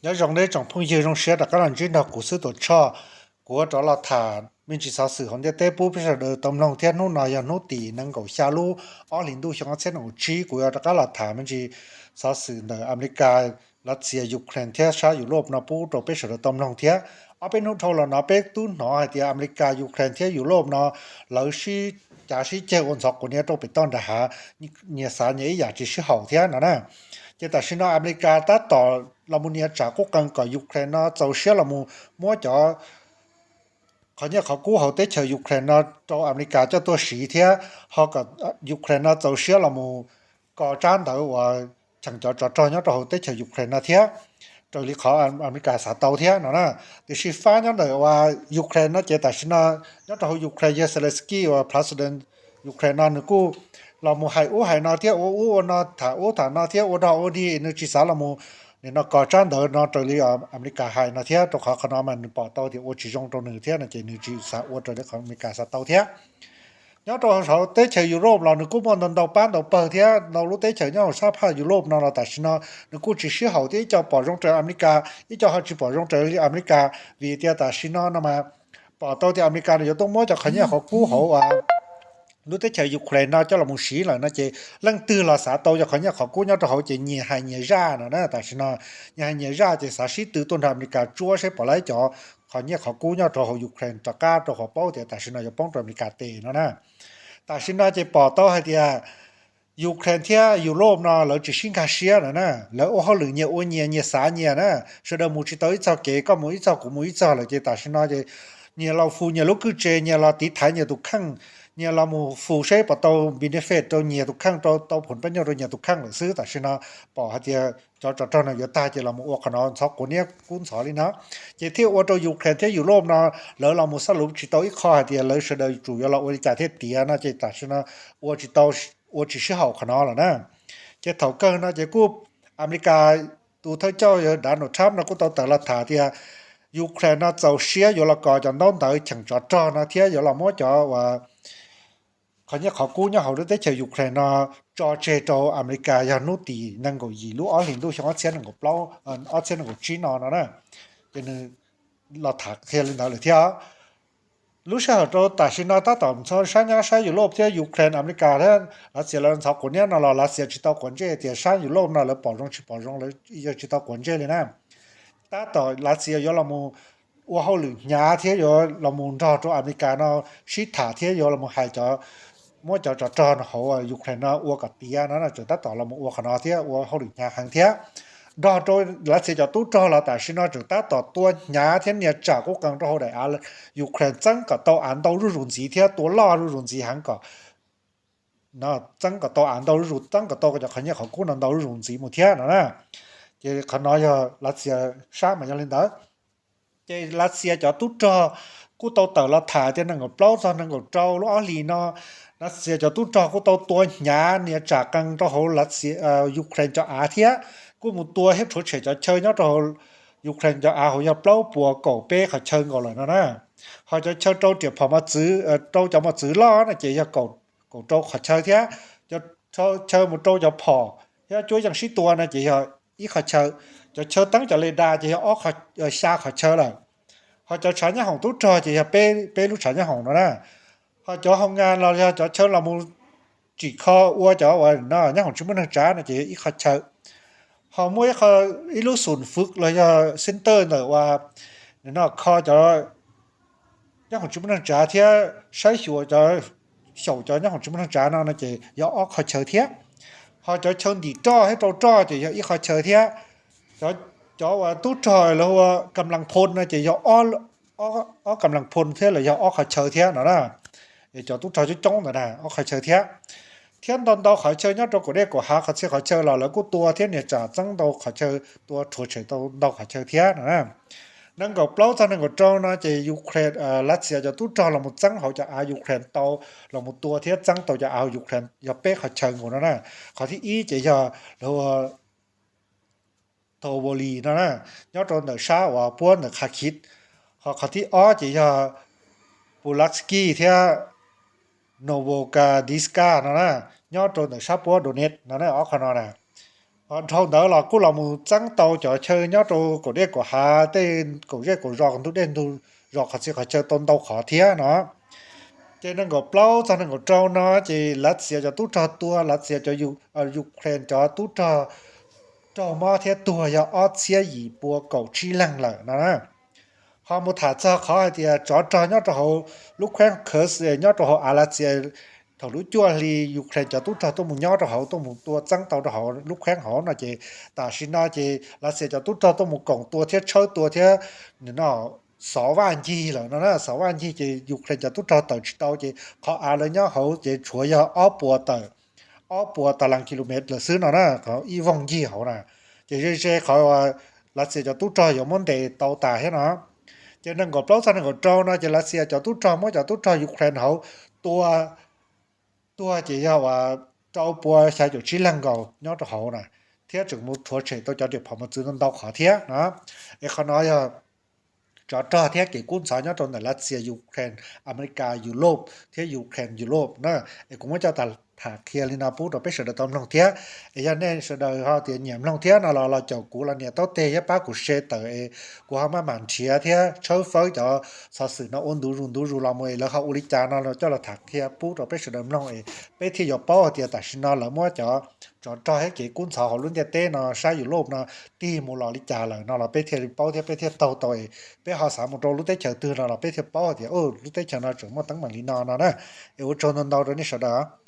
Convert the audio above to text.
Nyob zoo nej tsoom phooj ywg, zoo siab rov qab los ntsib nrog kuv xwb tuam tshoj. Kuv yuav rov los tham me ntsis xov xwm hauv ntiaj teb pub peb sawv daws tau mloog thiab. Hnub no yog hnub tim nees nkaum xya lub ob hlis ntuj xyoo ob txhiab nees nkaum tsib. Kuv yuav rov qab los tham me ntsis xov xwm ntawm Amelikas, Lav Xias, Ukraine thiab sab Europe no pub rau peb sawv daws tau mloog thiab. Ob peb hnub dhau los no peb twb hnov hais tias Amelikas, Ukraine thiab Europe no lawv sib cav sib ceg ua ntxhov quav niab rau pem toj nram hav, nyias xav nyias ib yam tsis sib haum thiab no na. Ces tam sim no Amelikas tab tom los mus nias tsam qub qees kom Ukraine no txaus siab los mus muab cov qhov nyiaj qhov kub hauv teb chaws Ukraine no rau Amelikas coj tuaj siv thiab ho kom Ukraine no txaus siab los mus kos tsab ntawv uas cheem cov tsov rog nyob rau hauv teb chaws Ukraine no thiab, raws li qhov Amelikas xav tau thiab no na. Tiam sis fab nyob ntawm uas Ukraine no ces tam sim no nyob rau hauv Ukraine yog Zelensky uas president Ukraine no nws kuj los mus hais ub hais no thiab ua ub ua no, tham ub tham no thiab ua dog ua dig, nws tsis xav los mus nim no kos tsab ntawv no raws li Amelikas hais no thiab, rau qhov qhov no mas nws pom tau tias ua tsis zoo rau nws thiab no ces nws tsis xav ua raws li qhov Amelikas xav tau thiab. Nyob rau hauv teb chaws Europe los nws kuj muaj ntau ntau pab ntau pawg thiab, ntau lub teb chaws nyob hauv sab phaj Europe no los tam sim no nws kuj tsis sib haum thiab, ib co pom zoo raws Amelikas, ib co ho tsis pom zoo raws li Amelikas, vim tias tam sim no no mas pom tau tias Amelikas nws yuav tuaj muab cov qhov nyiaj qhov kub hauv lub teb chaws Ukraine no coj los mus siv lawm no ces leej twg los xav tau cov qhov nyiaj qhov kub nyob rau hauv ces nyias hais nyias zaj no na. Tam sim no nyias hais nyias zaj ces xav sib tw tuaj nrog Amelikas tsuab seb puas laib cov qhov nyiaj qhov kub nyob rau hauv Ukraine rov qab, rau qhov paub tias tam sim no yuav poob rau Amelikas tes no na. Tam sim no ces pom tau hais tias Ukraine thiab Europe no lawv tsis sib nkag siab no na, lawv ua hauj lwm nyias ua nyias, nyias xav nyias na, sawv daws mus tsis tau ib txog kev, koj mus ib txog kuv mus ib txog lawm ces tam sim no ces nyias los fus nyias lub kwj tse, nyias los tiv thaiv nyias tus kheej, nyias los mus fus seb puas tau benefit rau nyias tus kheej, rau tau phum pab nyuj rau nyias tus kheej lawm xwb. Tam sim no pom hais tias cov tsov rog no yuav tag ces los mus ua qhov no ntxhov quav niab kub ntxhov li no, ces thiaj ua rau Ukraine thiab Europe no lawv los mus xab luv tsis tau ib qho hais tias lawv sawv daws tsum yuav los ua li cas thiaj tiav no ces tam sim no ua tsis tau, ua tsis sib haum qhov no lawm na. Ces thaum kawg no ces kuj Amelikas tus thawj coj yawg Donald Trump no kuj tau tawm los tham tias Ukraine no txaus siab yuav los kos cov ntaub ntawv cheem tsov rog no thiab yuav los muab cov uas qhov nyiaj qhov kub nyob hauv lub teb chaws Ukraine no tso tseg rau Amelikas yog hnub tim nees nkaum yim lub ob hlis ntuj xyoo ob txhiab nees nkaum plaub, ob txhiab nees nkaum tsib no no na. Ces nws los tham qhia li ntawd lawm thiab. Lub sij hawm rau tam sim no tab tom ntxhov sab nyob sab Europe thiab Ukraine, Amelikas thiab Lav Xias lawv ntxhov quav niab no los Lav Xias tsis tau quav ntsej tias sab Europe no lawv pom zoo tsis pom zoo, lawv yog tsis tau quav ntsej li na. Tab tom Lav Xias yuav los mus ua hauj lwm hnyav thiab yuav los mus nrog rau Amelikas no sib tham thiab yuav los mus hais cov, muab cov tsov rog no hauv Ukraine no ua kom tiav no, tseem tab tom los mus ua qhov no thiab ua hauj lwm hnyav heev thiab. Nrog rau Lav Xias cov tub rog los tam sim no tseem tab tom tua hnyav thiab nias tsam qub qees rau hauv daim av Ukraine txeeb kom tau av ntau zuj zus ntxiv thiab tua loj zuj zus ntxiv heev kom, txeeb kom tau av ntau zuj zus, txeeb kom tau cov qhov nyiaj qhov kub no ntau zuj zus ntxiv mus thiab no na. Ces qhov no yog Lav Xias sab mas yog li ntawd. Ces Lav Xias cov tub rog kuj tau tawm los tham tias nees nkaum plaub txog nees nkaum rau lub ob hlis no, Lav Xias cov tub rog kuj tau tua hnyav nias tsam qees rau hauv Ukraine cov av thiab, kuj mus tua thiab rhuav tshem cov chaw nyob rau hauv Ukraine cov av hauv yog plaub puas kaum peb qhov chaw nkaus lawm no na. Ho cov chaw rau riam phom mos txwv, rau cov mos txwv loj no ces yog kaum rau qhov chaw thiab. Cov chaw mus rau cov phom thiab cuab yeej sib tua no ces yog ib qhov chaw. Cov chaw teeb cov le das ces yog xya qhov chaw lawm. Ho cov tshav nyab hoom tub rog ces yog peb lub tshav nyab hoom no na. Ho cov hoo nga los yog cov chaw los mus tsim kho ua cov uas nyab hoom tsis muaj neeg tsav no ces yog ib qhov chaw. Ho muaj ib lub xum fwv los yog center ntawm uas no kho cov nyab hoom tsis muaj neeg tsav thiab saib xyuas cov, xyaum cov nyab hoom tsis muaj neeg tsav no no ces yog ob qhov chaw thiab. Ho cov chaw ntim roj thiab rau roj ces yog ib qhov chaw thiab. Cov uas tub rog lawv hu ua kam las phoo no ces yog ob kam las phoo thiab los yog ob qhov chaw thiab no na. Cov tub rog coob coob ntawd na ob qhov chaw thiab. Thiab ntau ntau qhov chaw nyob rau kaum dej kaum hav qhov txhia qhov chaw los lawv kuj tua thiab nias tsam txeeb ntau qhov chaw, tua rhuav tshem tau ntau qhov chaw thiab no na. Nees nkaum plaub txog nees nkaum rau no ces Ukraine, Lav Xias cov tub rog los mus txeeb hauv cov av Ukraine tau, los mus tua thiab txeeb tau cov av Ukraine yog peb qhov chaw nkaus no na. Qhov thib ib ces yog lawv hu ua Tovoli no na, nyob rau ntawm sab uas puab ntawm Kharkiv. Ho qhov thib ob ces yog Pulaski thiab Novokazinska no na, nyob rau ntawm sab puab Donetsk no na, ob qhov no na. Dhau ntawd los kuj los mus txeeb tau cov chaw nyob rau kaum dej kaum hav, tej kaum zej kaum zos, ntug dej ntug zos, qhov txhia qhov chaw tau ntau qhov thiab no. Ces nees nkaum plaub txog nees nkaum rau no ces Lav Xias cov tub rog tua, Lav Xias cov, Ukraine cov tub rog raug mob thiab tuag yog ob txhiab yim pua kaum tsib leeg lawm no. Ho mus tham txog qhov hais tias tsov rog nyob rau hauv lub kheeb Kursk nyob rau hauv av Lav Xias, thaum lub cuaj hli Ukraine cov tub rog tuaj mus nyob rau hauv, tuaj mus tua txeeb tau rau hauv lub kheeb hauv no ces tam sim no ces Lav Xias cov tub rog tuaj mus koom tua thiab tshawb tua thiab no xov vaj ncig lawm no na. Xov vaj ncig ces Ukraine cov tub rog tawm tsis tau ces qhov av lawv nyob hauv ces tshuav yog ob puas tawm, ob puas tawm lees kilomev lawm xwb no na, qhov ib voog ncig hauv na. Ces ze ze qhov Lav Xias cov tub rog yuav muab ntes tau tas thiab no. Ces nees nkaum plaub txog nees nkaum rau no ces Lav Xias cov tub rog muab cov tub rog Ukraine hauv tua tuag ces yog uas rau pua xya caum tsib leeg nkaus nyob rau hauv na, thiab tseem mus rhuav tshem tau cov riam phom mos txwv ntau ntau qhov thiab no. Es qhov no yog tsov rog thiab kev kub ntxhov nyob rau ntawm Lav Xias, Ukraine, Amelikas, Europe thiab Ukraine, Europe na. Es kuv muab coj tas tham qhia li no pub rau peb sawv daws tau mloog thiab. Es yog nej sawv daws ho tias nyiam mloog thiab no los los caum kuv los nias taub teg thiab pab kuv share tawm es kuv ho maj mam nrhiav thiab tshawb fawb cov xov xwm no ua ntu zus ntu zus los mus es lawv ho ua li cas no los coj los tham qhia pub rau peb sawv daws mloog es peb thiaj yuav paub hais tias tam sim no lawv muab cov tsov rog thiab kev kub ntxhov hauv lub ntiaj teb no sab Europe no tig mus los li cas lawm no los peb thiaj li paub thiab peb thiaj taug tau es peb ho xav mus rau lub teb chaws twg no los peb thiaj paub hais tias lub teb chaws no tseem muaj teeb meem li no no na. Es ua tsaug ntau ntau rau nej sawv daws.